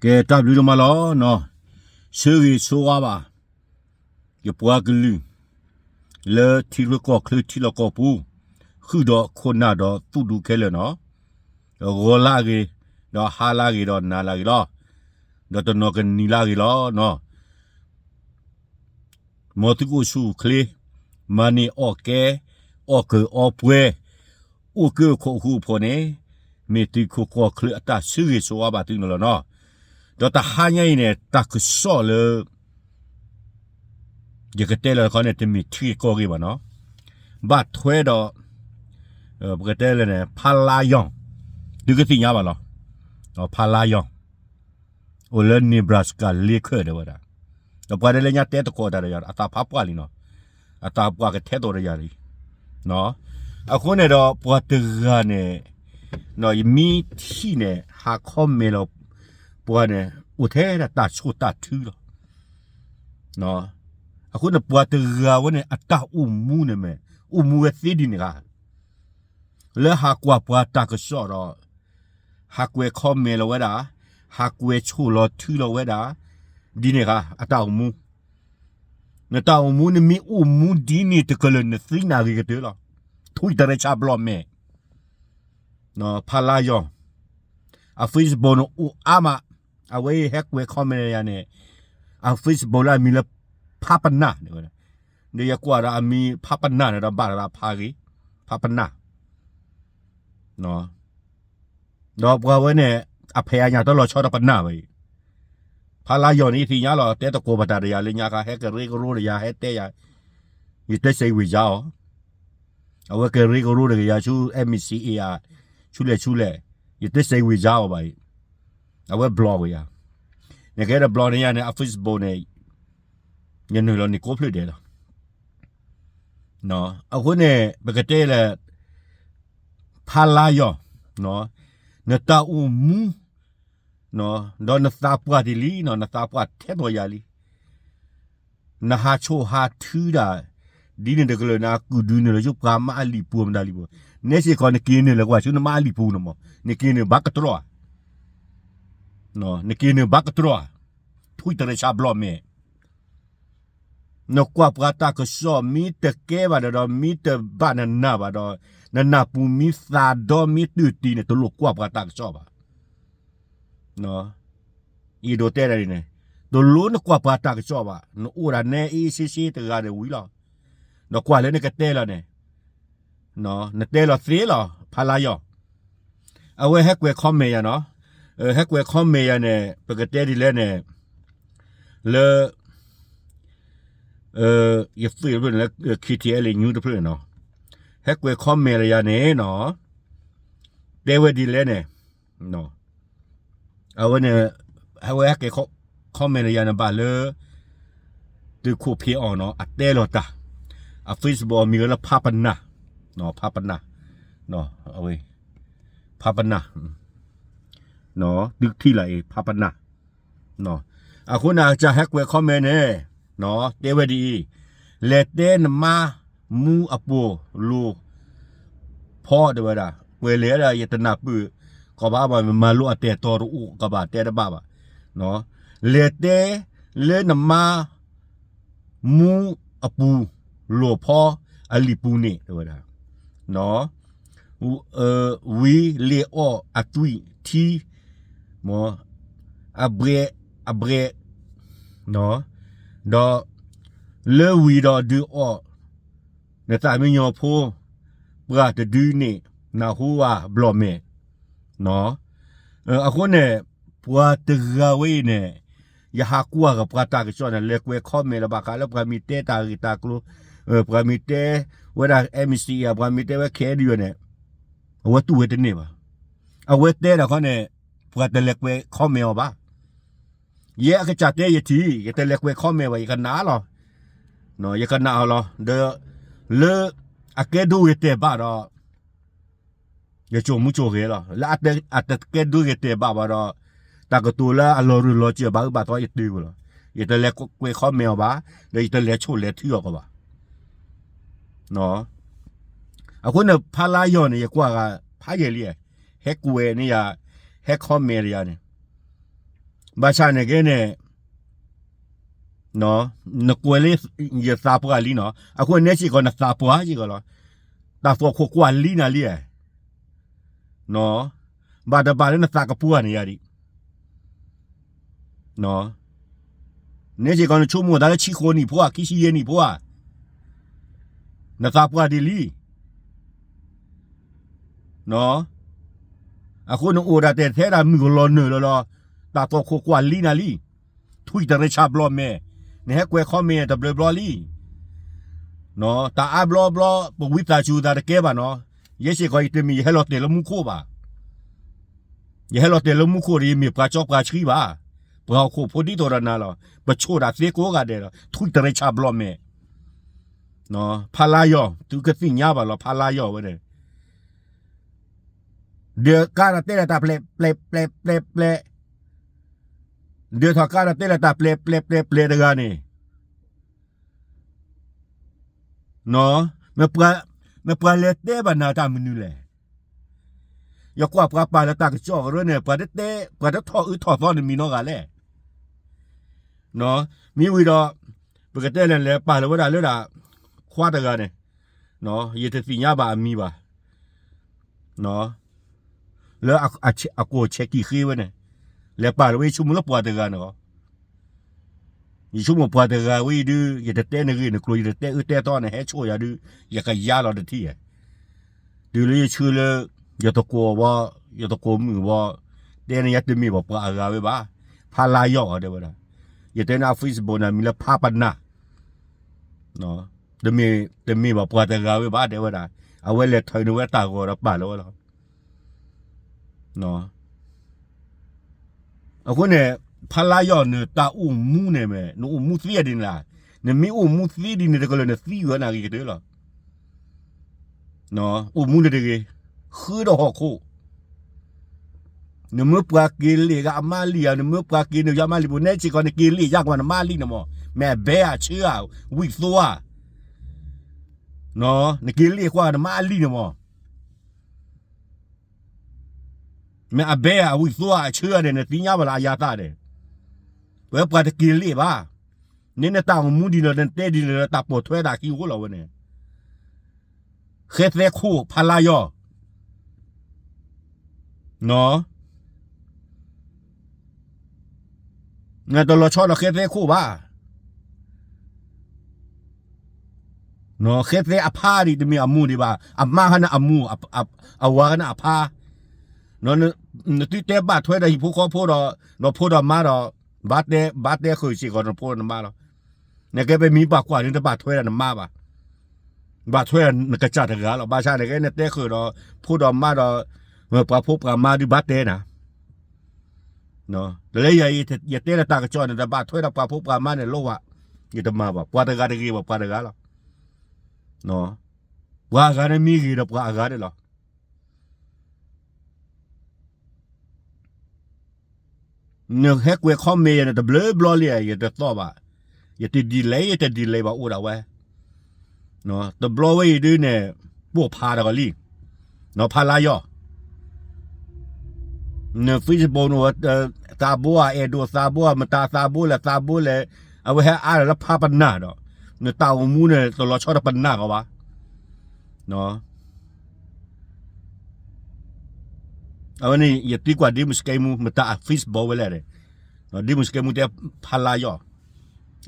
ကဲ တၢ်ဘျုးဒိၣ်မးလီၤနီၤ. ဆၢဂ့ၤဆၢဝါဘၣ် ယပှၤကလုာ် လၢထံချၢကီၢ်ချၢထံလီၢ်ကီၢ်ပူၤ ဃုာ်ဒီးခိၣ်နၢ်ဒီးသူၣ်ဒူခဲလၢာ်နီၤ. ဂီၤလၢအဂ့ၤ, ဒီးဟါလၢအဂ့ၤ, ဒီးနၤလၢအဂ့ၤလီၤ. ဒီးတနီၤကနံၤလၢအဂ့ၤလီၤနီၤ. မ်သုကအိၣ်ဆူၣ်အိၣ်ချ့, မၤန့ၢ်အီၣ်ကဲ, အီၣ်ကၢၤအီပှဲၤ, အိၣ်ကၢခိၣ်ဃူဖိးန့ၣ်, မ့ၢ်ထံချၢကီၢ်ချၢအတၢ်ဆၢဂ့ၤဆၢဝါဘၣ်သုန့ၣ်လီၤနီၤ. ဒီးတဟါညါအံၤန့ၣ် တၢ်ကစီၣ်လၢ ယကတဲလၢတခီန့ၣ် တမ့ၢ်ထံဂ့ၢ်ကီၢ်ဂ့ၢ်ဘၣ်နီၤ. ဘၣ်ထွဲဒီး ပကတဲလၢန့ၣ် ဖါလါယီၤ, သုကသ့ၣ်ညါဘၣ်လီၤ. ဖါလါယီၤ အိၣ်လၢ Nebraska Lincoln တဲဝဲဒၣ်. ဒီးပှၤဒ်လဲၣ်ညါတဲသကိးတၢ်ဒီးယၤ အသးဖးပှၢ်လံနီၤ. အသးပှၢ်ကထဲသိးဒီးယၤလံ. အဃိန့ၣ်ဒီးပှၤတဂၤန့ၣ် ယမ့ၢ်ထံၣ်န့ၣ် ဟး comment လီၤ ပှၤန့ၣ် အိၣ်ထဲဒၣ်တၢ်ဆိၣ်တၢ်ထုလီၤ. အဃိန့ၣ်ပှၤတဂၤဝဲန့ၣ် အတၢ်အိၣ်မူန့ၣ်မ့ၢ် အိၣ်မူဝဲသ့ဒ်န့ၣ်ဧါ. လၢဟးကွၢ်ပှၤတၢ်ကစီၣ်ဒီး ဟးကွဲး comment လီၤဝဲဒၣ်, ဟးကွဲးဆိၣ်လီၤထုလီၤဝဲဒၣ်, ဒ်န့ၣ်ဧါ အတၢ်အိၣ်မူ. နတၢ်အိၣ်မူ နမ့ၢ်အိၣ်မူဒ်န့ၣ်တကလုာ်နသ့နၢ်ဂ့ၤကတၢၢ်လီၤ. ထွံၣ်တရံးဆၣ်ဘျီၣ်မဲာ် ဖါလါယီၤ အ Facebook န့ၣ်အိၣ်အါမး, အဝဲအံၤဟဲကွဲး comment ယၤန့ၣ်, အ Facebook လၢအမံၤလၢ ဖါပနၢ်န့ၣ်ဝဲဒၣ်, ဒီးယကွၢ်ဒီးအမံၤဖါပနၢ်န့ၣ်ဒီးဘၣ်တၢ်ဖးဂ့ၤ, ဖါပနၢ် ဒီးပှၤဝဲန့ၣ် အဖဲအညၣ်တလီၤဆီဒီးပနၢ်ဘၣ်အံၤ, ဖါလါယီၤန့ၣ် ယသ့ၣ်ညါလီၤ တဲသကိးပတၢ်ဒီးယၤလၢညါခါ ဟဲကရၢကရိဒီးယၤ ဟဲတဲယၤ, ယတဲစဲးဝံၤယၤအီၤ, အဝဲကရၢကရိဒီးယၤဆူ MCA ဧါ, ဆူလဲၣ်ဆူလဲၣ်, ယတဲစဲးဝံၤယၤအီၤဘၣ်အံၤ, အဝဲ block ဝဲယၤ, နကဲဒီး block န့ၣ်ယၤန့ၣ် အ Facebook န့ၣ် ယနုာ်လီၤန့ၣ်ကိးဖျၢၣ်ဒဲးလီၤ. အဃိန့ၣ် ပကတဲလၢ ဖါလါယီၤ, နတၢ်အိၣ်မူ, ဒီးနသးပှၢ်တ့ၢ်လံ, နသးပှၢ်ထဲသိးယၤလံ, နဟးဆိၣ်ဟးထုဒၣ်, ဒ်န့ၣ်တကလုာ်နကုၢ်ဒုနုာ်လီၤဆူပှၤမါအလံာ်ပူၤမတၤလံပူၤ, နဲစ့ၢ်ကီးနက့ၤနုာ်လီၤကွၢ်ဆူနမါအလံာ်ပူၤန့ၣ်မး, နက့ၤနုာ်ဘၣ်ကတြီဧါ, နက့ၤနုာ်ဘၣ်ကတြီဧါ, ထွံၣ်တရံးဆၣ်ဘျီၣ်မဲာ် နကွၢ်ပှၤတၢ်ကစီၣ်မ့ၢ်တကဲဘၣ်ဒီး ဒီးမ့ၢ်တဘၣ်နနၢ်ဘၣ်ဒီး, နနၢ်ပူၤမ့ၢ်သးဒီမ့ၢ်တုၤတံၤန့ၣ် တလိၣ်ကွၢ်ပှၤတၢ်ကစီၣ်ဘၣ်. အံၤဒိးတဲဒ်န့ၣ်, တလိၣ်နကွၢ်ပှၤတၢ်ကစီၣ်ဘၣ်, နအိၣ်ဒၣ်နဲအ့ၣ်ဆ့ဆ့တဂၤဒီးဝံၤလီၤ. ဒီးကွၢ်လၢနကတဲလီၤန့ၣ်, နတဲလီၤသ့လီၤ ဖါလါယီၤ. အဝဲဟဲကွဲး comment ယၤနီၤ, ဟဲကွဲး comment ယၤန့ၣ် ပကတဲဒ်လဲၣ်န့ၣ်, လၢ ယသ့ၣ်တဖျၢၣ်န့ၣ်လၢ KTLA News တဖျၢၣ်န့ၣ်နီၤ, ဟဲကွဲး comment လၢယၤန့ၣ်နီၤ, တဲဝဲဒ်လဲၣ်န့ၣ်, အဝဲန့ၣ်, အဝဲဟဲကွဲး comment လၢယၤန့ၣ်ဘၣ်လၢ သုးခိၣ်ဖံးအီၣ်နီၤ အတဲလီၤတၢ်, အ Facebook အမံၤလၢဖးပနၢ်, ဖးပနၢ်, အဝဲ, ဖးပနၢ်, သုထံၣ်လၢအံၤ ဖးပနၢ်. အဃိန့ၣ် အကစၢ်ဟဲကွဲး comment န့ၣ်, တဲဝဲဒ်အံၤ, လဲၤတဲနမါမူအပိာ်လိၤဖီတဲဝဲဒၣ်, ကွဲးလဲၣ်ဒီး ယတနၢ်ပၢၢ်ကီးဘၣ်ဘၣ် မၤလိအတဲာ်တီတအိၣ်ကဘၣ်တဲတဘၣ်ဘၣ်, လဲၤတဲလၢနမါ မူအပူၤလိာ်ဖီအလံာ်ပူၤန့ၣ် တဲဝဲဒၣ်, ဝံၤလ့ၤအီၣ်အသွံၣ်ထံ, အဘှဲး, အဘှဲး, ဒီးလၢဝံၤဒီးဒုးအီၣ် နသးမံညီဖိ ပှၤတဒုန့ၣ် နၢ်ဟူဧါဘျီၣ်မဲာ်. အဃိန့ၣ် ပှၤတဂၤဝဲအံၤန့ၣ် ယဟးကွၢ်ကပှၤတၢ်ကစီၣ်န့ၣ် လဲၤကွဲး comment လၢဘၣ်ဃးလၢပှၤမ့ၢ်တဲတၢ်ဂ့ၢ်တၢ်ကျိၤ, ပှၤမ့ၢ်တဲဝဲဒၣ် MCA ပှၤမ့ၢ်တဲဝဲ KNU န့ၣ် အဝဲတူၢ်ဝဲတန့ၢ်ဘၣ်. အဝဲတဲဒၣ်ခီန့ၣ် ပှၤတလဲၤကွဲး comment အီၤဘၣ်. ယဲအကစၢ်တဲယထံၣ် ယတလဲၤကွဲး comment ဘၣ် ယကနၣ်လီၤ. ယကနၣ်အီၤလီၤ. ဒီး လၢအကဲဒိဂ့ၤတဲာ်ဘၣ်ဒီး ယကၠိမူကၠိဂဲၤလီၤ. လၢအတကဲဒိဂ့ၤတဲာ်ဘၣ်ဘၣ်ဒီး တၢ်ကတိၤလၢအလီၤရူၢ်လီၤစၢၤဘၣ်အၢဘၣ်သီယတ့ၢ်ဝဲလီၤ. ယတလဲၤကွဲး comment အီၤဘၣ်, ဒီးယတလဲၤဆိၣ်လဲၤထုအီၤကီးဘၣ်. အဃိန့ၣ် ဖါလါယီၤန့ၣ် ယကွၢ်ဂၤဖးယံာ်လံ, ဟဲကွဲးန့ၢ်ယၤ, ဟဲ comment ယၤန့ၣ်, ဘၣ်ဆၣ်န့ၣ်က့န့ၣ် နကွဲးလၢယသးပှၢ်လံနီၤ, အဃိန့ၣ်စ့ၢ်ကီးနသးပှၢ်စ့ၢ်ကီးလီၤ. တၢ်သွၣ်ခိၣ်ကွၢ်လံနၤလံ, ဘၣ်တဘၣ်လၢနသးကပှၢ်န့ၣ်ယၤဒံး, န့ၣ်စ့ၢ်ကီးနဆိကမိၣ်သးလၢဆံဃိးနံၣ်ဖိဧါ ခံဆံယဲၢ်နံၣ်ဖိဧါ, နသးပှၢ်ဒ်လံ. အဃိန့ၣ်အိၣ်ဒၣ်တဲာ်ထဲဒၣ်မုၢ်ကလီၤနုာ်လီၤလီၤ, တၢ်သွၣ်ခိၣ်ကွၢ်လံနၤလံ, ထွံၣ်တရ့ဆါဘျီမဲာ်, နဟဲကွဲး comment တဘျီဘျီလံ. တၢ်အါဘျီဘျီ ပဝံသးစူၤသးတကဲဘၣ်နီၤ, ယဲစ့ၢ်ကီးယတမ့ၢ် ယဟဲလီၤတဲာ်လၢမူခိၣ်ဘၣ်. ယဟဲလီၤတဲာ်လၢမူခိၣ်ဒီး ယမ့ၢ်ပှၤကၠီပှၤဆှံဘၣ်, ပှၤဟီၣ်ခိၣ်ဖိဒ်သိးဒီးနၤလီၤ, ပဆိၣ်ဒၣ်သ့ကိးဂၤဒဲးလီၤ, ထွံၣ်တရ့ဆါဘျီမဲာ်, ဖါလါယီၤ သုကသ့ၣ်ညါဘၣ်လီၤ ဖါလါယီၤဝဲန့ၣ် ဒုးကါဒီးတဲလၢတၢ်ပျဲၢ်ပျဲၢ်ပျဲၢ်ပျဲၢ်ပျဲၢ်, ဒုးထီၣ်ကါဒီးတဲလၢတၢ်ပျဲၢ်ပျဲၢ်ပျဲၢ်ပျဲၢ်တဂၤန့ၣ်, မ့ၢ်ပှၤလဲၤတဲဘၣ်နၤတၢ်မနုၤလဲၣ်. ယကွၢ်ပှၤပာ်လၢတၢ်ကစီၣ်ကရၢန့ၣ် ပှၤတတဲ ပှၤတထီၣ်အၢထီၣ်သီနမံၤနီတဂၤလဲၣ်. မ့ၢ်ဝံၤဒီး ပကတဲလဲၣ်လဲၤပာ်လၢဝဲဒၣ်လၢဒၣ် ခွါတဂၤန့ၣ်, ယတသ့ၣ်ညါဘၣ်အမံၤဘၣ်, လၢအကိၢ်ဆဲးကံၣ်ဃ့ဝဲန့ၣ်, လဲၤပာ်လၢဝဲယဆိကမိၣ်လၢပှၤတဂၤန့ၣ်လီၤ. ယဆိကမိၣ်ပှၤတဂၤဝဲအံၤဒုး ယတတဲနဂ့ၢ်နကျိၤ ယတတဲအၢတဲသီန့ၣ် ဟဲဆိၣ်ယၤဒုး ယကယါလီၤတထံၣ်ဧါ. တုၤလၢယဆှၢလၢ ယသကိးဘီ, ယသကိးမုၣ်ဘီ, တဲန့ၣ်ယတမ့ၢ်ဘၣ်ပှၤအဂၤဝဲဘၣ်, ဖါလါယီၤတဲဝဲဒၣ်, ယတဲန့ၣ်အ Facebook န့ၣ် မံၤလၢဖါပနၢ်, တမ့ၢ်ဘၣ်ပှၤတဂၤဝဲဘၣ်တဲဝဲဒၣ်, အဝဲလဲၤထၢနုာ်ဝဲတၢ်ဂီၤဒီးပာ်လၢဝဲလီၤ. အဃိန့ၣ် ဖါလါယီၤ နတၢ်အိၣ်မူန့ၣ်မ့ၢ် နအိၣ်မူသ့ဒ်န့ၣ်လီၤ. နမ့ၢ်အိၣ်မူသ့ဒ်န့ၣ်တကလုာ် နသံဝဲနဂ့ၤကတၢၢ်လီၤ. အိၣ်မူန့ၣ်တဂ့ၤ, ဃုဒီးဟီၣ်ခိၣ်, နမ့ၢ်ပှၤက့ၤလ့ၣ်ဂၤအမါလံဧါ, နမ့ၢ်ပှၤက့ၤနုာ်ယါမါလံ ပူၤနဲစ့ၢ်ကီး နက့ၤလ့ၣ်ယါကွၢ်နမါလံန့ၣ်မး, မ့ၢ်အဘဲဧါ ဆၢဧါ, ဝံၣ်သိဧါ, နက့ၤလ့ၣ်ကွၢ်နမါလံန့ၣ်မး မ့ၢ်အဘဲဧါ အဝံၣ်သိဧါ အဆၢဧါန့ၣ် နသ့ၣ်ညါဘၣ်လၢအယၤသးန့ၣ်, ပဝဲပှၤတက့ၤလ့ၣ်ဘၣ်, န့ၣ်နတၢ်အိၣ်မူဒ်န့ၣ် နတဲဒ်န့ၣ်ဒီး တၢ်ပိာ်ထွဲဒၣ်ခံအိၣ်လီၤဝဲန့ၣ်, ဃဲသဲခိၣ်ဖါလါယီၤ နတလီၤဆီဒီးဃဲသဲခိၣ်ဘၣ်. ဃဲသဲအဖါဒံးတမ့ၢ်အမိၢ်ဒံးဘၣ်, အမါခါန့ၣ်အမိၢ်, အဝၤခါန့ၣ်အဖါ, နသုတဲဘၣ်ထွဲဒီးဟံၣ်ဖိဃီဖိဒီး ဒီးဖိဒီးမါဒီး ဘၣ်တဲ, ဘၣ်တဲဃုာ်စ့ၢ်ကီးနဖိနမါလီၤ. နကဲပမ့ၢ်ဘၣ်ကွၢ်န့ၣ် တဘၣ်ထွဲဒီးနမါဘၣ်, ဘၣ်ထွဲဒီးနကစၢ်တဂၤလီၤ. ဘၣ်ဆၣ်န့ၣ်ကဲ နတဲဃုာ်ဒီး ဖိဒီးမါဒီး ပှၤဖိပှၤမါဒုးဘၣ်တဲနၤ တလၢယၤ ယတဲလၢတၢ်ကစီၣ်န့ၣ် တဘၣ်ထွဲဒီးပှၤဖိပှၤမါန့ၣ် လိၣ်ဝဲ, ယတမၤဘၣ်, ပှၤတဂၤတဂ့ၤဘၣ် ပှၤတဂၤလီၤ. ပှၤအဂၤန့ၣ်မ့ၢ်ဂ့ၤဒီးပှၤအဂၤန့ၣ်လီၤ. နဟဲကွဲး comment ယၤန့ၣ် တဘျီဘျီလံ ယတသီၣ်ဘၣ်, ယတ delete ယတ delete ဘၣ်အိၣ်ဒၣ်ဝဲ တဘျီဝဲအံၤဒုးန့ၣ် ပိာ်ဖးတဂီၤလံ, ဖါလါယီၤ န Facebook န့ၣ် သးဘိဧါ အဲၣ်ဒိးသးဘိဧါ မတၤသးဘိလဲၣ် သးဘိလဲၣ်, အဝဲဟဲအါလၢဖါပနၢ်ဒီး နတၢ်အိၣ်မူန့ၣ် တလီၤဆီဒီးပနၢ်ကီးဘၣ်. အဝဲန့ၣ် ယသံကွၢ်ဒ့မုၢ်စကဲမူ မတၤအ Facebook ဝဲလဲၣ်န့ၣ်, ဒ့မုၢ်စကဲမူတဲဖါလါယီၤ,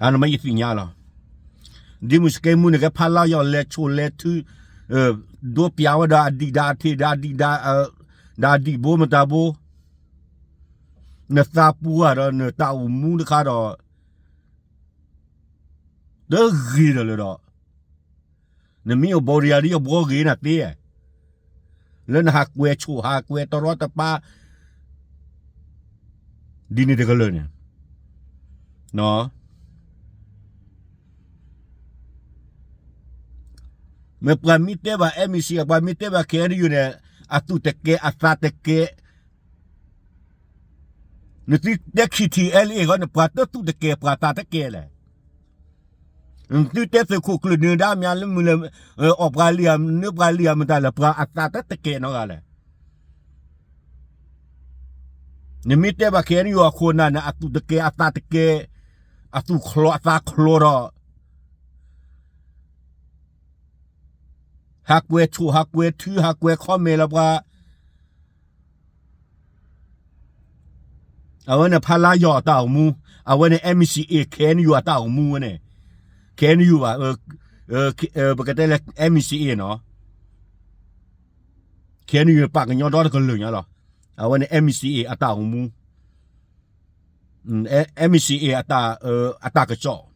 အန့ၣ်မ့ၢ်ယသ့ၣ်ညါလီၤ. ဒ့မုၢ်စကဲမူန့ၣ် ကဲဖါလါယီၤလဲၤဆိၣ်လဲၤထု, ဒိပျးဝဲဒီးအဒံၣ်ဒါအထံၣ် ဒီးအဒံၣ်ဒါ, ဒီးအဒံၣ်ဘိမတၤဘိ, နသးပူၤဧါဒီးနတၢ်အိၣ်မူတခါဒီး တဂ့ၤဒီးလၢဒီး နမ့ၢ်အိၣ်ဘိရံယၤဒ်ယဘှီဂ့ၤနၤသ့, လၢနဟးကွဲးဆိၣ်ဟးကွဲးတရီတပါ ဒ်န့ၣ်တကလုာ်န့ၣ်, မ့ၢ်ပှၤမ့ၢ်တဲဘၣ် MEC ပှၤမ့ၢ်တဲဘၣ် KNU န့ၣ် အသူၣ်တကဲ အသးတကဲ, နသုတဲ KTLA ဃီန့ၣ် ပှၤတသူၣ်တကဲ ပှၤသးတကဲလဲၣ်. နသုတဲသုးခိၣ်ကျၢၢ်နၢၤဒါမၠါ လၢမုၢ်လၢ် အီၣ်ပှၤလံဧါ နၢပှၤလံဧါ မတၤလဲၣ် ပှၤအသးတကဲနီတဂၤလဲၣ်. နမ့ၢ်တဲဘၣ် KNU အခိၣ်နၢ်န့ၣ် အသူၣ်တကဲ အသးတကဲ, အသူၣ်ချီ အသးချီဒီး ဟးကွဲးဆိၣ် ဟးကွဲးထု ဟးကွဲး comment လၢပှၤ အဝဲန့ၣ် ဖါလါယီၤအတၢ်အိၣ်မူ, အဝဲန့ၣ် MCA KNU အတၢ်အိၣ်မူဝဲန့ၣ်, KNU ဘၣ်, ပကတဲလၢ MCA နီၤ, KNU ပာ်ကညီဒီတကလုာ်ညါလီၤ, အဝဲန့ၣ် MCA အတၢ်အိၣ်မူ, MCA အတၢ်ကစီၣ်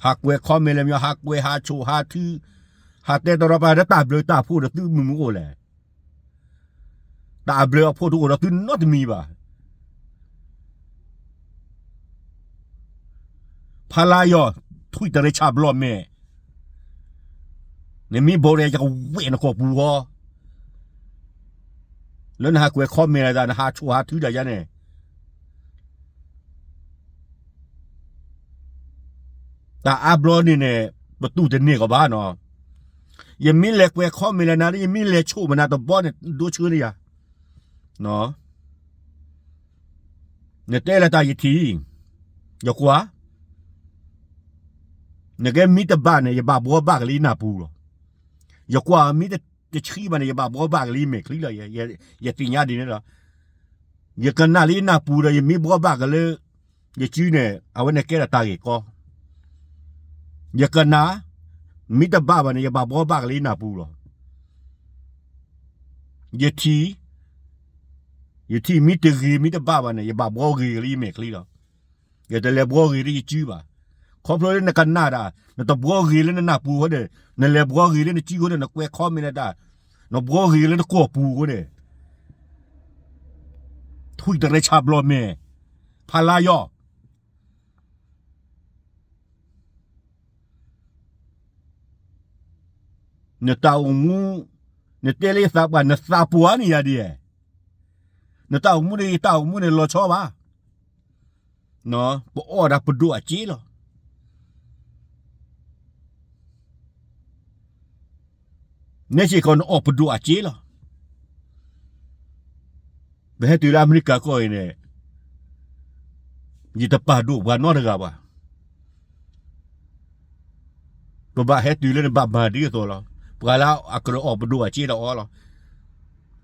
ဟးကွဲး comment လၢမညီ ဟးကွဲး ဟးဆိၣ် ဟးထု, ဟးတဲတရီတပါ ဒီးတၢ်ဘျုးတၢ်ဖှိၣ်ဒီး သုမုာ်မုာ်အိၣ်လဲၣ်. တၢ်အဘျုးအဖှိၣ်တအိၣ်ဒီးသုနီတမံၤဘၣ်. ဖါလါယီၤ ထွံၣ်တရံးဆၣ်ဘျီၣ်မဲာ်, နမ့ၢ်ဘိးရဲၣ် ယကဝဲၢ်နကိာ်ပူၤဃီ, လၢနဟးကွဲး comment တၢ် နဟးဆိၣ်ဟးထုတၢ်ယါန့ၣ် တၢ်အါဘျီန့ၣ်န့ၣ် ပတူၢ်တန့ၢ်ကီးဘၣ်နီၤ. ယမ့ၢ်လဲၤကွဲး comment လၢနၤ ယမ့ၢ်လဲၤဆိၣ်မနၤတဘီန့ၣ် ဒိဆှၢန့ၢ်ယၤ, နတဲလၢတၢ်ယထံၣ်, ယကွၢ်, နကဲမ့ၢ်တဘၣ်န့ၣ် ယဘၣ်ဘှီဘၣ်က့ၤလၢယနၢ်ပူၤလီၤ. ယကွၢ်မ့ၢ်တဆံးဘၣ်န့ၣ် ယဘၣ်ဘှီဘၣ်က့ၤလၢယမဲာ်ချံလီၤ. ယသ့ၣ်ညါဒ်န့ၣ်လီၤ. ယကနၣ်လၢယနၢ်ပူၤဒီး ယမ့ၢ်ဘှီဘၣ်က့ၤလၢ ယစုန့ၣ် အဝဲန့ၣ်ကဲထီၣ်တၢ်ဂ့ၢ်ကီ, ယကနၣ်, မ့ၢ်တဘၣ်ဘၣ်န့ၣ် ယဘၣ်ဘှီဘၣ်က့ၤလၢယနၢ်ပူၤလီၤ. ယထံၣ်, ယထံၣ်မ့ၢ်တဂ့ၤ မ့ၢ်တဘၣ်ဘၣ်န့ၣ် ယဘၣ်ဘှီဂ့ၤက့ၤလၢယမဲာ်ချံလီၤ. ယတလဲၤဘှီဂ့ၤလၢယစုဘၣ်. ခီဖျိလၢနကနၣ်တၢ်, နတဘှီဂ့ၤလၢနနၢ်ပူၤအဃိန့ၣ်, နလဲၤဘှီဂ့ၤလၢနစုအဃိန့ၣ် နကွဲး comment လၢတၢ်, နဘှီဂ့ၤလၢနကိာ်ပူၤအဃိန့ၣ်, ထွံၣ်တရံးဆၣ်ဘျီၣ်မဲာ်, ဖါလါယီၤ နတၢ်အိၣ်မူ, နတဲလၢယသးပှၢ် နသးပှၢ်န့ၣ်ယၤဒ်, နတၢ်အိၣ်မူန့ၣ် ယတၢ်အိၣ်မူန့ၣ်လီၤဆီဘၣ်, ပအီၣ်ဒၣ်ပဒိၣ်အစ့လီၤ. နဲစ့ၢ်ကီးနအီၣ်ပဒိၣ်အစ့လီၤ. ပဟဲတုၤလၢအမဲရကၤကီၢ်အံၤန့ၣ်, ယတပာ်ဒိၣ်ပှၤနီတဂၤဘၣ်. ပဘၣ်ဟဲတုၤလၢနဘၣ်မၤဒ်အသိးလီၤ. ပှၤလၢအကြၢးအီၣ်ပဒိၣ်အစ့ဒီးအီၤလီၤ.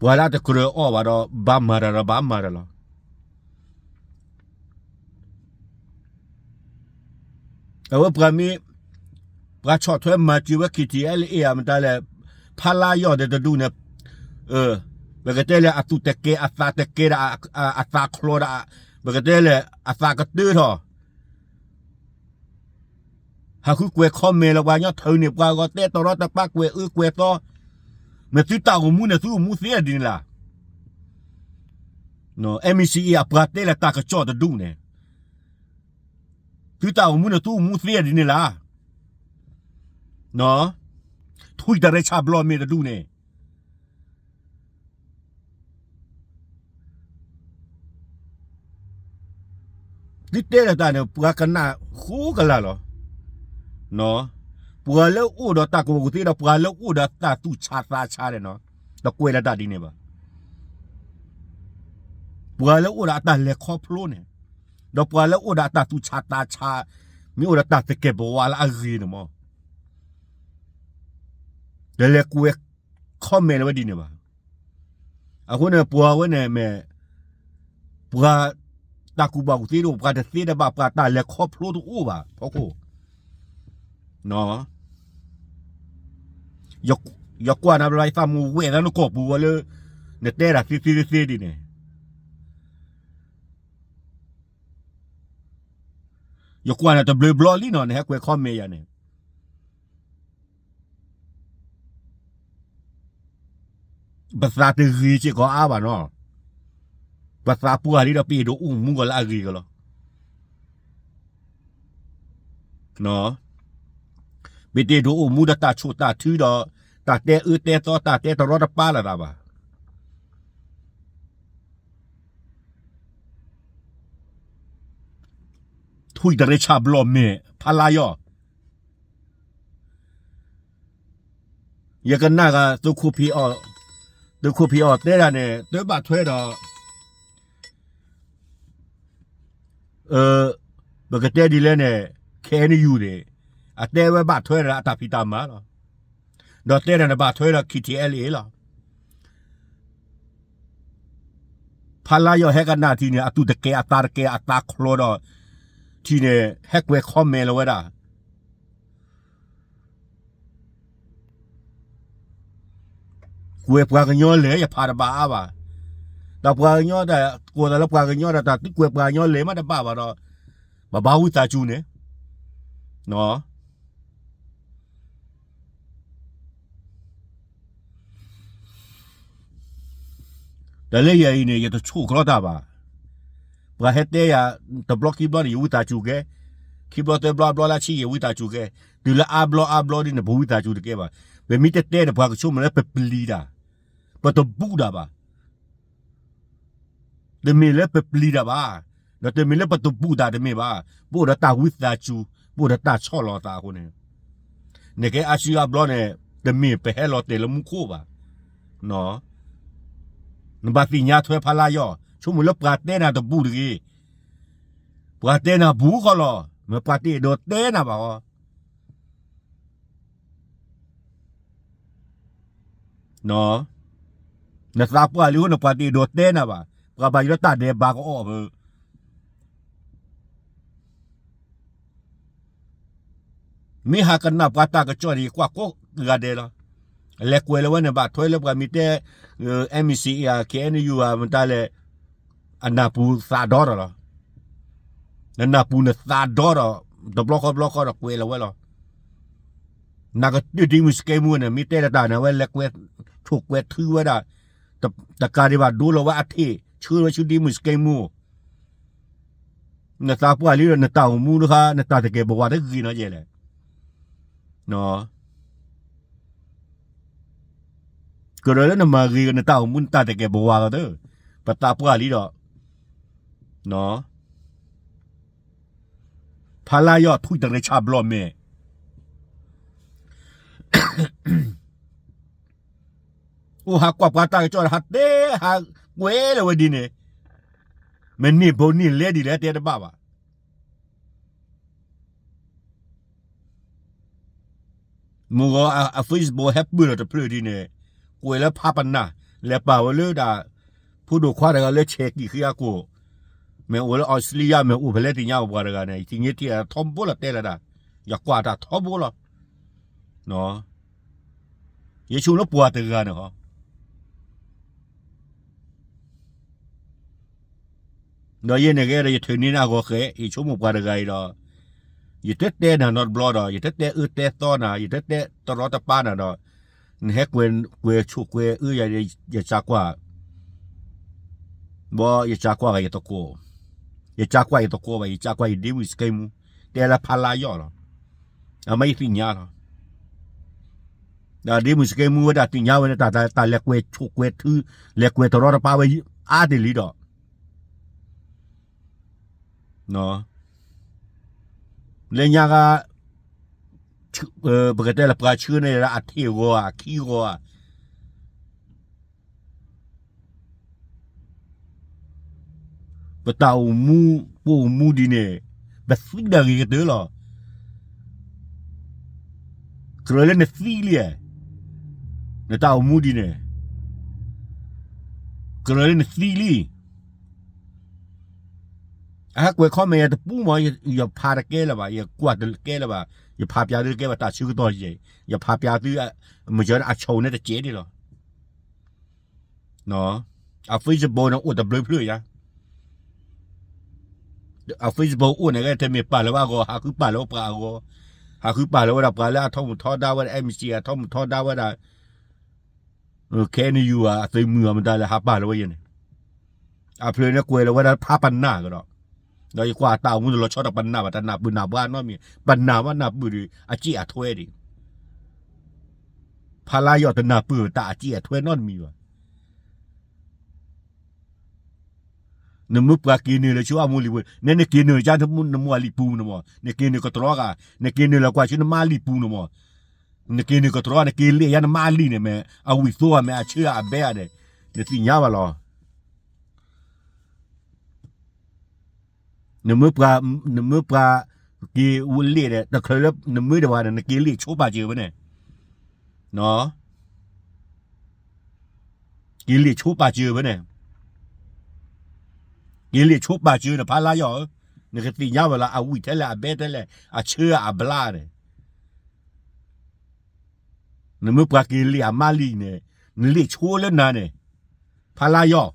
ပှၤလၢအတကြၢးအီၣ်ဘၣ်ဒီး ဘၣ်မၤတၢ်ဒီးဘၣ်မၤတၢ်လီၤ. အဝဲပှၤမ့ၢ်, ပှၤဆီၣ်ထွဲမၤစၢၤဝဲ KTLA အမတၤလဲၣ်, ဖါလါယီၤဒီးတဒူၣ်န့ၣ်, ပကတဲလၢအသူၣ်တကဲ အသးတကဲဒီး အသးချီဒီး, ပကတဲလၢအသးကတၢထီၣ်, ဟးဃုကွဲး comment လၢပှၤကညီ ထုးန့ၢ်ပှၤဂီၤ တဲတရီတပါ ကွဲးအၢကွဲးသီ, မ့ၢ်သုတၢ်အိၣ်မူန့ၣ် သုအိၣ်မူသ့ဒ်န့ၣ်လီၤ. MCA အပှၤတဲလၢတၢ်ကစီၣ်တဒူၣ်န့ၣ်, သုတၢ်အိၣ်မူန့ၣ် သုအိၣ်မူသ့ဒ်န့ၣ်လီၤ. ထွံၣ်တရံးဆၣ်ဘျီၣ်မဲာ်တဒူၣ်န့ၣ်, သုတဲလၢတၢ်န့ၣ် ပှၤကနၣ်ဃိကလာ်လီၤ. ပှၤလၢအိၣ်ဒီးတၢ်ကူၣ်ဘၣ်ကူၣ်သ့ဒီး ပှၤလၢအိၣ်ဒီးတၢ်သူၣ်ဆးသးဆးန့ၣ်နီၤ, တကွဲးလၢတၢ်ဒ်န့ၣ်ဘၣ်. ပှၤလၢအိၣ်ဒီးအတၢ်လဲၤခီဖျိန့ၣ်, ဒီးပှၤလၢအိၣ်ဒီးအတၢ်သူၣ်ဆးသးဆး, မ့ၢ်အိၣ်ဒီးတၢ်သကဲးပဝးလၢအဂ့ၤန့ၣ်မး, တလဲၤကွဲး comment လၢဝဲဒ်န့ၣ်ဘၣ်. အဃိန့ၣ် ပှၤဝဲန့ၣ်မ့ၢ် ပှၤတၢ်ကူၣ်ဘၣ်ကူၣ်သ့တအိၣ်, ပှၤတသ့တဘၣ်, ပှၤတၢ်လဲၤခီဖျိတအိၣ်ဘၣ်, ဖီခိၣ်. ယကွၢ်နၤဘျီယသးမူဝဲသးနကိာ်ပူၤဝဲလၢ နတဲဒၣ်သ့သ့သ့သ့ဒ်န့ၣ်, ယကွၢ်နၤတဘျုးဘျီလံနီၤ နဟဲကွဲး comment ယၤန့ၣ် ပသးတဂ့ၤစ့ၢ်ကီးအါဘၣ်နီၤ. ပသးပှၢ်လံဒီး ပအဲၣ်ဒိးအိၣ်မူကီးလၢအဂ့ၤကီးလီၤ. ပတအဲၣ်ဒိးအိၣ်မူဒီးတၢ်ဆိၣ်တၢ်ထုဒီး တၢ်တဲအၢတဲသီ တၢ်တဲတရီတပါလိာ်သးဘၣ်. ထွံၣ်တရ့ဆၣ်ဘျီၣ်မဲာ် ဖးလါယီၢ် ယကနၣ်ဂၤ သုးခိၣ်ဖံးအီၣ်တဲဒၣ်န့ၣ် တဘၣ်ထွဲဒီး ပကတဲဒ်လဲၣ်န့ၣ် ခဲအံၤနယူၢ်န့ၣ် အတဲဝဲဘၣ်ထွဲဒီးအတၢ်ဖံးတၢ်မၤလီၤ. ဒီးတဲဒၣ်န့ၣ်ဘၣ်ထွဲဒီး ခံထံအဲလ်အ့လီၤ. ဖးလါယီၢ်ဟဲကနၣ်ထံၣ်န့ၣ် အသူၣ်တကဲၤအသးတကဲၤအသးချီဒီး ထံၣ်န့ၣ် ဟဲကွဲး comment လီၤဝဲဒၣ် ကွဲးပှၤကညီလဲၣ် ယဖးတဘၣ်အါဘၣ်. ဒီးပှၤကညီတၢ် ကိးသးလၢပှၤကညီဒီး တၢ်သုကွဲးပှၤကညီလဲၣ်မးတဘၣ်ဘၣ်ဒီး ပဘၣ်ဝံသးစူၤန့ၣ် တၢ်လၢယၤအံၤန့ၣ် ယတဆိၣ်ကျီတၢ်ဘၣ်. ပှၤဟဲတဲယၤ တဘျီခံဘျီန့ၣ် ယဝံသးစူၤကဲ, ခံဘျီသၢဘျီအါဘျီလၢဆံး ယဝံသးစူၤကဲ, တုၤလၢအါဘျီအါဘျီဒ်န့ၣ် ပဝံသးစူၤတကဲဘၣ်. ပမ့ၢ်တတဲန့ၣ် ပှၤကဆိကမိၣ်လၢပပျံၤတၢ်, ပတဘူးတၢ်ဘၣ်. တမ့ၢ်လၢပပျံၤတၢ်ဘၣ်, ဒီးတမ့ၢ်လၢပတဘူးတၢ်တမ့ၢ်ဘၣ်. ပအိၣ်ဒီးတၢ်ဝံသးစူၤ, ပအိၣ်ဒီးတၢ်ဆီၣ်လီၤသးအဃိန့ၣ်, နကဲအါစုအါဘျီန့ၣ် တမ့ၢ်ပဟဲလီၤတဲာ်လၢမူခိၣ်ဘၣ်. နဘၣ်သ့ၣ်ညါထွဲဖးလါယီၢ်, ဆိကမိၣ်လၢပှၤတဲနၤတဘူးတဂ့ၤ, ပှၤတဲနၤဘူးဃီလီၤ, မ့ၢ်ပှၤတအဲၣ်ဒိးတဲနၤဘၣ်ဃီ နသးပှၢ်လံအဃိန့ၣ် ပှၤတအဲၣ်ဒိးတဲနၤဘၣ်. ပှၤဘၣ်ယိၣ်လၢတၢ်ဒဲးဘးကအီၣ်ဖဲ မ့ၢ်ဟးကနၣ်ပှၤတၢ်ကစီၣ်န့ၣ် ယကွၢ်ကိးဂၤဒဲးလီၤ. လဲၤကွဲးလီၤဝဲန့ၣ် ဘၣ်ထွဲလၢပှၤမ့ၢ်တဲ MCA ဧါ KNU ဧါ မတၤလဲၣ်, အနၢ်ပူၤသးဒီဒီးလီၤ. နနၢ်ပူၤနသးဒီဒီး တဘျီဃီဘျီဃီဒီးကွဲးလီၤဝဲလီၤ. နကတၢၢ်ဒ့မုၣ်စကဲမူန့ၣ် မ့ၢ်တဲလၢတၢ်န့ၣ် အဝဲလဲၤကွဲးဆိၣ်ကွဲးထုဝဲဒၣ်, တကးဒံးဘၣ်ဒိလီၤဝဲအထံး ဆှၢဝဲဆူဒ့မုၣ်စကဲမူ နသးပှၢ်လံဒီး နတၢ်အိၣ်မူတခါ နတၢ်တကဲာ်ဘဝါတဂ့ၤနီၤယဲလဲၣ်. ကရၢလၢနမၤဂ့ၤ နတၢ်အိၣ်မူ နတၢ်တကဲာ်ဘဝါကသ့, ပသးပှၢ်လံဒီး ဖးလါယီၢ်ထွံၣ်တရ့ဆၣ်ဘျီၣ်မဲာ် အိၣ်ဟးကွၢ်ပှၤတၢ်ကစီၣ် ဟးတဲဟးကွဲးလီၤဝဲဒ်န့ၣ်, မ့ၢ်န့ၢ်ဘိန့ၢ်လဲဒ်လဲၣ်တဲတဘၣ်ဘၣ်. မုၢ်ဂီၤအ Facebook ဟဲပၢၢ်လီၤတဖျၢၣ်ဒ်န့ၣ်, ကွဲးလၢဖးပနၢ်, လဲၤပာ်ဝဲလၢဒၣ် ဖိဒိၣ်ခွါတဂၤလၢဆဲးကံၣ်ဃံအကိာ်, မ့ၢ်အိၣ်လၢအီစထြ့လယါ မ့ၢ်အိၣ်ဖဲလဲၣ်သ့ၣ်ညါဘၣ်ပှၤတဂၤန့ၣ် ယထံၣ်န့ၢ်ထံၣ်အထီဘိလီၤတဲလၢဒၣ်, ယကွၢ်တၢ်ထီဘိလီၤ. ယဆိကမိၣ်လၢပှၤတဂၤန့ၣ်ဟီ ဒီးယဲန့ၣ်ကဲဒီး ယထံၣ်န့ၢ်နၤအဂီၢ်ဃဲ, ယဆိကမိၣ်ပှၤတဂၤအံၤဒီး, ယတတဲနၤနီတဘျီဒီး ယတတဲအၢတဲသီနၤ, ယတတဲတရီတပါနၤဒီး, နဟဲကွဲးဆိၣ်ကွဲးအၢယၤ, ယစးကွၢ်, ဘီယစးကွၢ်ဂၤယသကိး, ယစးကွၢ်ယသကိးဘၣ်, ယစးကွၢ်ယဒ့မုၣ်စကဲမူ, တဲလၢဖးလါယီၢ်လီၤ. အမ့ၢ်ယသ့ၣ်ညါလီၤ. ဒီးဒ့မုၣ်စကဲမူဝဲဒၣ်သ့ၣ်ညါဝဲန့ၣ် တၢ်လဲၤကွဲးဆိၣ်ကွဲးထု, လဲၤကွဲးတရီတပါဝဲအါတ့ၢ်လံဒီး လၢညါဂၤ, ပကတဲလၢပှၤဆှၢန့ၢ်ယၤလၢအထံၣ်အဂီၢ်ဧါ အခံအဂီၢ်ဧါ, ပတၢ်အိၣ်မူ, ပအိၣ်မူဒ်န့ၣ်, ပသံဒၣ်ဂ့ၤကတၢၢ်လီၤ. ကြၢးလၢနသံလံ, နတၢ်အိၣ်မူဒ်န့ၣ်, ကြၢးလၢနသံလံ. အဟဲကွဲး comment ယၤတပူၤမး, ယဖးတကဲလၢၤဘၣ်, ယကွၢ်တကဲလၢၤဘၣ်, ယဖးပၠးသုတကဲဘၣ် တၢ်ဆၢကတီၢ်ယဲၢ်, ယဖးပၠးသု, မ့ၢ်အဆိန့ၣ်တကဲးန့ၣ်လီၤ. အ Facebook န့ၣ်အိၣ်တဘျုးဖျၢၣ်ညါ, အ Facebook အိၣ်န့ၣ် တမ့ၢ်ပာ်လၢၤဘၣ်အဂီၢ်, ဟးဃုပာ်လၢၤပှၤအဂီၢ်, ဟးဃုပာ်လၢၤဝဲဒၣ်ပှၤလၢအထီၣ်မုၢ်ထီဒါဝဲဒၣ် MCA အထီၣ်မုၢ်ထီဒါဝဲဒၣ် KNU အသုးမုၢ်အမတၤလဲၣ် ဟးပာ်လၢၤဝဲယဲန့ၣ်, အဖျၢၣ်န့ၣ်ကွဲးလီၤဝဲဒၣ်ဖးပနၢ်ကဒီး, ဒီးယကွၢ်တၢ်အိၣ်မူတလီၤဆီဒီးပနၢ်ဘၣ်, တနၢ်ပၢၢ်နၢ်ဘှါနီတမံၤ, ပနၢ်ဘၣ်နၢ်ပၢၢ်ဒီး အစ့ၣ်အထွဲဒံး, ဖးလါယီၢ်တနၢ်ပၢၢ်တၢ်အစ့ၣ်အထွဲနီတမံၤဘၣ်. နမ့ၢ်ပှၤက့ၤနုာ်လၢဆူအမိၢ်လံာ်ပူၤ, နဲနက့ၤနုာ်ကါနမိၢ်အလံာ်ပူၤန့ၣ်မး, နက့ၤနုာ်ကတြီဂၤ, နက့ၤနုာ်လၢကွၢ်ဆူနမါလံာ်ပူၤန့ၣ်မး, နက့ၤနုာ်ကတြီ နက့ၤလ့ၣ်ယါနမါလံာ်န့ၣ်မ့ၢ် အဝံၣ်သိမ့ၢ်အဆၢအဘဲဧါဒီး, နသ့ၣ်ညါဘၣ်လီၤ. နမ့ၢ်ပှၤ, နမ့ၢ်ပှၤက့ၤဝဲလ့ၣ်ဒီး တချုးလၢနမ့ၢ်ဒံးဘၣ်န့ၣ် နက့ၤလ့ၣ်ဆိပာ်စၢၤဝဲန့ၣ်, က့ၤလ့ၣ်ဆိပာ်စၢၤဝဲန့ၣ်, က့ၤလ့ၣ်ဆိပာ်စၢၤန့ၣ် ဖးလါယီၢ်ဧၢ, နကသ့ၣ်ညါဝဲလီၤ အဝံၣ်ထဲလဲၣ်အဘဲထဲလဲၣ် အဆၢအဘျါန့ၣ် နမ့ၢ်ပှၤက့ၤလ့ၣ်အမါလံာ်န့ၣ်, နလ့ၣ်ဆိလၢနၤန့ၣ်, ဖးလါယီၢ်,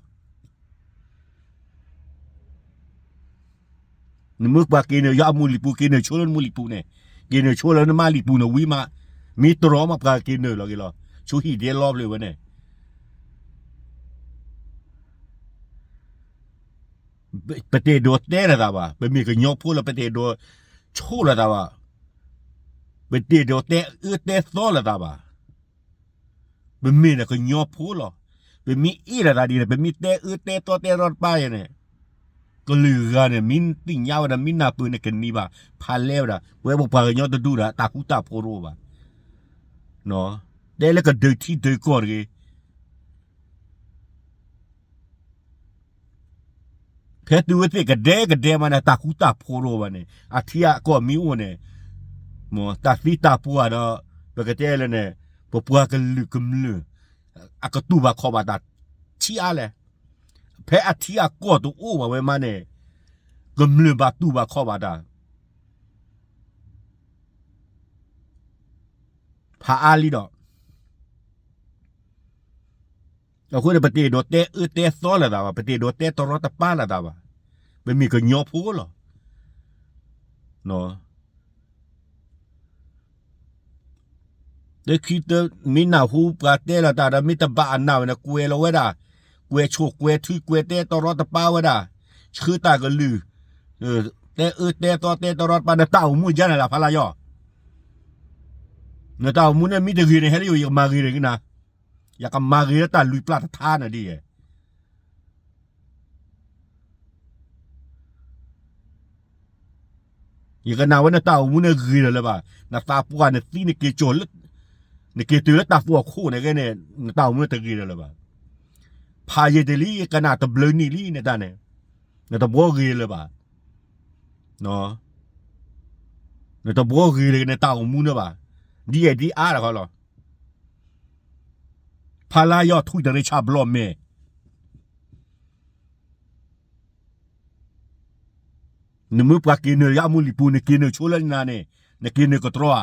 နမ့ၢ်ပှၤက့ၤနုာ်ယါအမိၢ်လံာ်ပူၤ က့ၤနုာ်ဆိလၢနမိၢ်လံာ်ပူၤန့ၣ်, က့ၤနုာ်ဆိလၢနမါလံာ်ပူၤန့ၣ်ဝံၤမး, မ့ၢ်တြီမးပှၤက့ၤနုာ်လီၤက့ၤလီၤ, ဆူဟံၣ်ဒဲလီဖျၢၣ်ဝဲန့ၣ် ပတအဲၣ်ဒိးတဲလိာ်သးဘၣ်, ပမ့ၢ်ကညီဖိလီၤ ပတအဲၣ်ဒိးဆိလိာ်သးဘၣ်, ပတအဲၣ်ဒိးတဲအၢတဲသီလိာ်သးဘၣ်, ပမ့ၢ်ဒီးကညီဖိလီၤ, ပမ့ၢ်အ့ၣ်လိာ်သးဒ်န့ၣ် ပမ့ၢ်တဲအၢတဲသီတဲရီတပါယဲန့ၣ်, ကလုာ်ဂၤန့ၣ် မ့ၢ်သ့ၣ်ညါဝဲဒၣ် မ့ၢ်နၢ်ပၢၢ်န့ၣ်ကနံၤဘၣ်, ဖးလဲဝဲဒၣ် ပဝဲပပှၤကညီတဒူၣ်ဒီး တၢ်ဃူတၢ်ဖိးတအိၣ်ဘၣ်, တဲလၢကဒုးထံဒုးကီၢ်တဂ့ၤ ဖဲတုၤဝဲသ့ၣ်ကဒဲကဒဲမးန့ၣ် တၢ်ဃူတၢ်ဖိးတအိၣ်ဘၣ်န့ၣ် အထံအကီၢ်မ့ၢ်အိၣ်န့ၣ်, တၢ်သံတၢ်ပှၢ်ဒီး ပကတဲလၢန့ၣ်, ပပှၤကလုာ်ကမျၢၢ် အကတူၢ်ဘၣ်ခီၣ်ဘၣ်တၢ်ထံအါလဲၣ်, ဖဲအထံအကီၢ်တအိၣ်ဘၣ်ဝဲမးန့ၣ်, ကမျၢၢ်ဘၣ်တူၢ်ဘၣ်ခီၣ်ဘၣ်တၢ် ဖးအါလံဒီး အဃိန့ၣ် ပတအဲၣ်ဒိးတဲအၢတဲသီလိာ်သးဘၣ်, ပတအဲၣ်ဒိးတဲတရီတပါလိာ်သးဘၣ်, ပမ့ၢ်ကညီဖိလီၤ. တခံတမ့ၢ်နၢ်ဟူပှၤတဲလီၤတၢ်ဒီး မ့ၢ်တဘၣ်အနၢ်ဝဲန့ၣ် ကွဲးလီၤဝဲဒၣ်, ကွဲးဆိၣ်ကွဲးထု ကွဲးတဲတရီတပါဝဲဒၣ်, ဆှၢတၢ်ကလုၢ်, တဲအၢတဲသီတဲတရီတပါ နတၢ်အိၣ်မူယါန့ၣ်လၢဖးလါယီၢ်, နတၢ်အိၣ်မူန့ၣ်မ့ၢ်တဂ့ၤန့ၣ် ဟဲလၢယအိၣ် ယကမၤဂ့ၤန့ၣ်ကနၤ, ယကမၤဂ့ၤလၢတၢ်လွံၢ်ပျၢ်တထါန့ၣ်ဒ်ယဲ ယကနၣ်ဝဲနတၢ်အိၣ်မူန့ၣ်ဂ့ၤဒီးလၢၤဘၣ်, နသးပှၢ်နသံနက့ၤကၠီၤလၢ, နက့ၤတုၤလၢတၢ်သွၣ်ခိၣ်န့ၣ်ဂ့ၤန့ၣ် နတၢ်အိၣ်မူန့ၣ်တဂ့ၤဒီးလၢၤဘၣ်. ဖးယံာ်တလံ ကနၣ်တဘျုးနံၣ်လံနတၢ်န့ၣ်, နတဘှီဂ့ၤလၢၤဘၣ်, နတဘှီဂ့ၤလၢၤနတၢ်အိၣ်မူန့ၣ်ဘၣ်, ဒ်အဲၣ်ဒ်အါတခီလီၤ. ဖးလါယီၢ်ထွံၣ်တရံးဆၣ်ဘျီၣ်မဲာ် နမ့ၢ်ပှၤက့ၤနုာ်လၢယမူလံၤပူၤ နက့ၤနုာ်ဆိလၢနၤန့ၣ်, နက့ၤနုာ်ကတြီဧါ,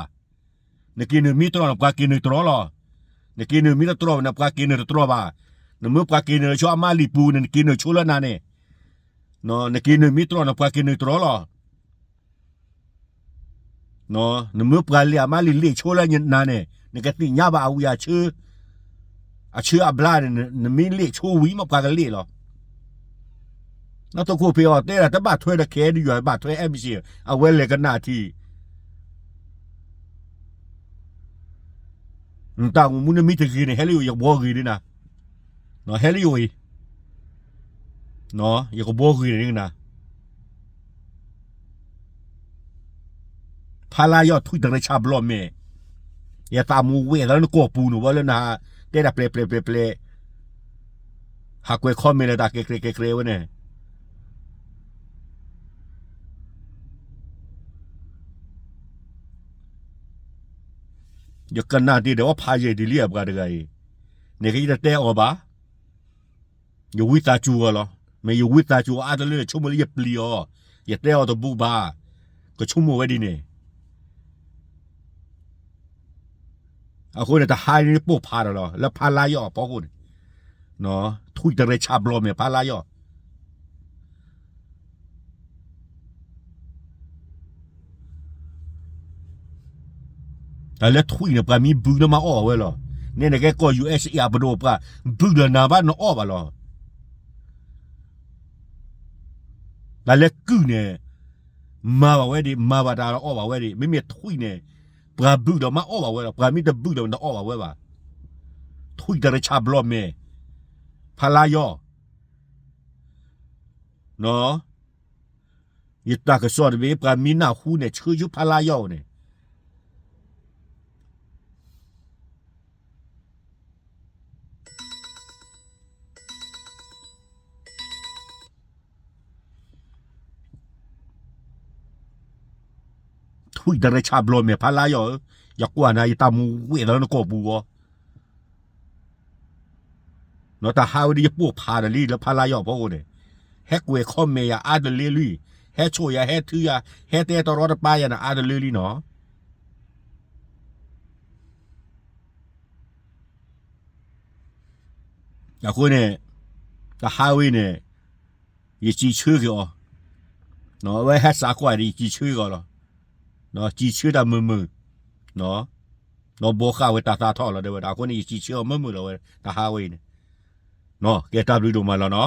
နက့ၤနုာ်မ့ၢ်တြီန့ၣ် ပှၤက့ၤနုာ်တြီလီၤ. နက့ၤနုာ်မ့ၢ်တတြီဘၣ်န့ၣ် ပှၤက့ၤနုာ်တတြီဘၣ်. နမ့ၢ်ပှၤက့ၤနုာ်လၢဆိအမါလံၤပူၤန့ၣ် နက့ၤနုာ်ဆိလၢနၤန့ၣ်, နက့ၤနုာ်မ့ၢ်တြီန့ၣ် ပှၤက့ၤနုာ်တြီလီၤ. နမ့ၢ်ပှၤလ့ၣ်အမါလံၤလ့ၣ်ဆိလၢနၤန့ၣ် နကသ့ၣ်ညါဘၣ်အဝံၣ်အဆၢ, အဆၢအဘျါန့ၣ် နမ့ၢ်လ့ၣ်ဆိဝံၤမ့ၢ်ပှၤကလ့ၣ်လီၤ. နသုးခိၣ်ဖံးအီၤတဲဒၣ် တဘၣ်ထွဲဒီး ခဲဒုးယွၤ ဘၣ်ထွဲ အဲမ့ၢ်စ့ၢ် အဝဲလဲၤကနၣ်ထံ နတၢ်အိၣ်မူန့ၣ်မ့ၢ်တဂ့ၤန့ၣ် ဟဲလၢယအိၣ် ယကဘှီဂ့ၤဒ်နၤ, ဟဲလၢယအိၣ်အံၤ, ယကဘှီဂ့ၤန့ၣ်နၤ. ဖါလါယီၢ်ထွံၣ်တရံးဆၣ်ဘျီၣ်မဲာ်, ယသးမူဝဲသးလၢနကိာ်ပူၤန့ၣ် ဝဲလၢနဟးတဲဒၣ်ပျဲၢ်ပျဲၢ်ပျဲၢ်ပျဲၢ်, ဟးကွဲး comment လၢတၢ်ကဲးကဲးကဲးကဲးဝဲန့ၣ် ယကနၣ်တ့ၢ်ဒီးဝဲဖးယံာ်ဒ်လံအပှၤတဂၤအံၤ, န့ၣ်က့ယတတဲအီၤဘၣ်, ယဝံသးစူၤအီၤလီၤ. မ့ၢ်ယဝံသးစူၤအါတလၢ ဆိကမိၣ်လၢယပျံၤအီၤ, ယတဲအီၤတဘူးဘၣ်, ကဆိကမိၣ်ဝဲဒ်န့ၣ် အဃိန့ၣ် တဟါန့ၣ်ပိၢ်ဖးဒီးလီၤ လၢဖါလါယီၢ်အဖီခိၣ်န့ၣ်, ထွံၣ်တရံးဆၣ်ဘျီၣ်မဲာ်ဖါလါယီၢ် တၢ်လၢထွံၣ်န့ၣ် ပှၤမ့ၢ်ဘုန့ၣ်မၤအီၣ်ဝဲလီၤ. န့ၣ်နကဲကီၢ် ယူၣ်အ့ၣ်အ့ၣ် အပဒိၣ်ပှၤ ဘုဒီးနၤဘၣ်နအီၣ်ဘၣ်လီၤ. တၢ်လၢကုၢ်န့ၣ် မၤဘၣ်ဝဲဒၣ်, မၤဘၣ်တၢ်အီၣ်ဘၣ်ဝဲဒၣ်, မ့မ့ၢ်ထွံၣ်န့ၣ် ပှၤဘုၣ်ဒီးမၤအီၣ်ဘၣ်ဝဲဒီး ပှၤမ့ၢ်တဘုၣ်ဒီးတအီၣ်ဘၣ်ဝဲဘၣ်. ထွံၣ်တရံးဆၣ်ဘျီမဲာ်, ဖးလါယီၢ်, ယတၢ်ကစီၣ်တဘ့ၣ် ပှၤမ့ၢ်နၢ်ဟူန့ၣ် ဆှၢဆူဖးလါယီၢ်န့ၣ် ထွံၣ်တရံးဆၣ်ဘျီမဲာ်ဖးလါယီၢ်ဧၢ, ယကွၢ်နၤ ယတၢ်မူဝဲၢ်လီၤနကိာ်ပူၤအီၤ, တၢ်ဟးဝဲဒၣ်ယပိာ်ဖးဒီးလံလၢဖးလါယီၢ်ဖီခိၣ်န့ၣ်, ဟဲကွဲး comment ယၤအါတလၢလံ, ဟဲဆိၣ်ယၤ ဟဲထုယၤ ဟဲတဲတရီတပါယၤန့ၣ် အါတလၢလံနီၤ. အဃိန့ၣ် တၢ်ဟးဝဲန့ၣ် ယစံးဆၢက့ၤအီၤ, အဝဲဟဲစးကွၢ်ဒီး ယစံးဆၢက့ၤအီၤလီၤ. စံးဆၢတၢ်မုာ်မုာ်, ဒီးဘိးဃာ်ဝဲတၢ်သးထီၣ်လီၤ တဲဝဲဒၣ်. အဃိန့ၣ် ယစံးဆၢအီၤမုာ်မုာ်လီၤဝဲ တၢ်ဟးဝဲအံၤန့ၣ်. ကဲတၢ်ဘျုးဒိၣ်မးလီၤနီၤ.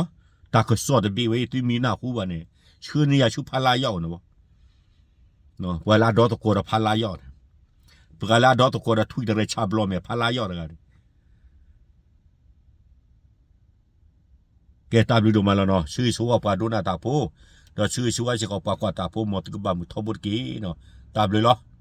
တၢ်ကစီၣ်တဘ့ၣ်ဝဲ သုမ့ၢ်နၢ်ဟူဘၣ်န့ၣ် ဆှၢန့ၢ်ယၤဆူဖးလါယီၢ်န့ၣ်ဘၣ်. ပှၤလၢအဒီသကိးဒီးဖးလါယီၢ်န့ၣ်, ပှၤလၢအဒီသကိးဒီးထွံၣ်တရံးဆၣ်ဘျီမဲာ်ဖးလါယီၢ်တဂၤန့ၣ် ကဲတၢ်ဘျုးဒိၣ်မးလီၤနီၤ. ဆၢဂ့ၤဆၢဝါပှၤဒိကနၣ်တၢ်ဖိ, ဒီးဆၢဂ့ၤဆၢဝါစ့ၢ်ကီးပှၤကွၢ်တၢ်ဖိ မ်သုကဘၣ်မုာ်ထီဘိတက့ၢ်နီၤ. တၢ်ဘျုးလီၤ.